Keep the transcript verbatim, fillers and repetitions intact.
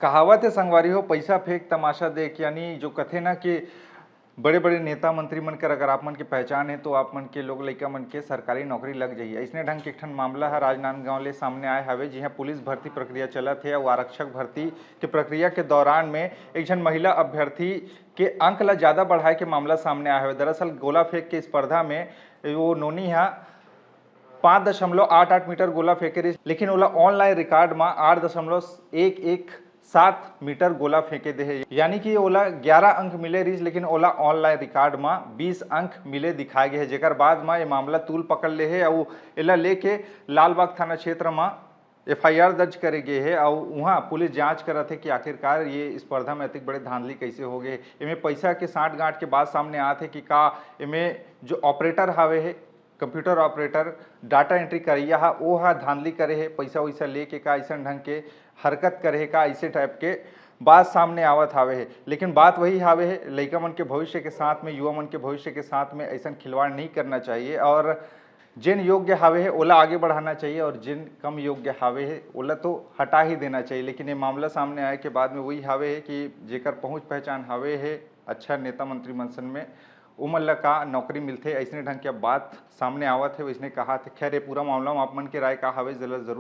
कहावत है संगवारी हो, पैसा फेंक तमाशा देख, यानी जो कथे ना कि बड़े-बड़े नेता मंत्री मन कर अगर आप मन के पहचान है तो आप मन के लोग लइका मन के सरकारी नौकरी लग जाही। अइसने ढंग के एक ठन मामला ह राजनांदगांव ले सामने आए हवे, जिहां पुलिस भर्ती प्रक्रिया चलत हे अउ आरक्षक भर्ती के प्रक्रिया के दौरान में एक झन महिला अभ्यर्थी के अंक ला ज्यादा बढ़ाए के मामला सामने आए हवे। दरअसल गोला फेंक के स्पर्धा में वो नोनी ह पाँच दशमलव आठ आठ मीटर गोला फेंके रहिस, लेकिन ओला ऑनलाइन रिकॉर्ड म आठ दशमलव एक एक सात मीटर गोला फेंके दे हे, यानी कि ओला ग्यारह अंक मिले रहिस, लेकिन ओला ऑनलाइन रिकॉर्ड म बीस अंक मिले दिखाए गए हे, जेकर बाद म ये मामला तूल पकड़ ले हे अउ एला लेके लालबाग थाना क्षेत्र म एफआईआर दर्ज करे गे हे अउ उहां पुलिस जांच करत हे कि आखिरकार ये स्पर्धा में अतिक बड़े धांधली कैसे हो गए। एमे पैसा के सांठगांठ के बात सामने आत हे कि का एमे जो ऑपरेटर हावे हे, कंप्यूटर ऑपरेटर, डेटा एंट्री करइया हा, ओ हा धांधली करे हे, पैसा वैसा लेके का अइसन ढंग के हरकत करे हे का, अइसे टाइप के बात सामने आवत हावे हे। लेकिन बात वही हावे हे, लइका मन के भविष्य के साथ में, युवा मन के भविष्य के साथ में अइसन खिलवाड़ नहीं करना चाहिए और जेन योग्य हावे हे, ओला आगे बढ़ाना चाहिए और जेन कम योग्य हावे हे, ओला तो हटा ही देना चाहिए। लेकिन ये मामला सामने आए के बाद में वही हावे हे कि जेकर पहुंच पहचान हावे हे अच्छा नेता मंत्री मन सन में, ओमन ला का नौकरी मिलथे, अइसने ढंग के बात सामने आवत हे, वइसने कहात हे। खैर, ये पूरा मामला में आप मन के राय का हावे, जरा जरूर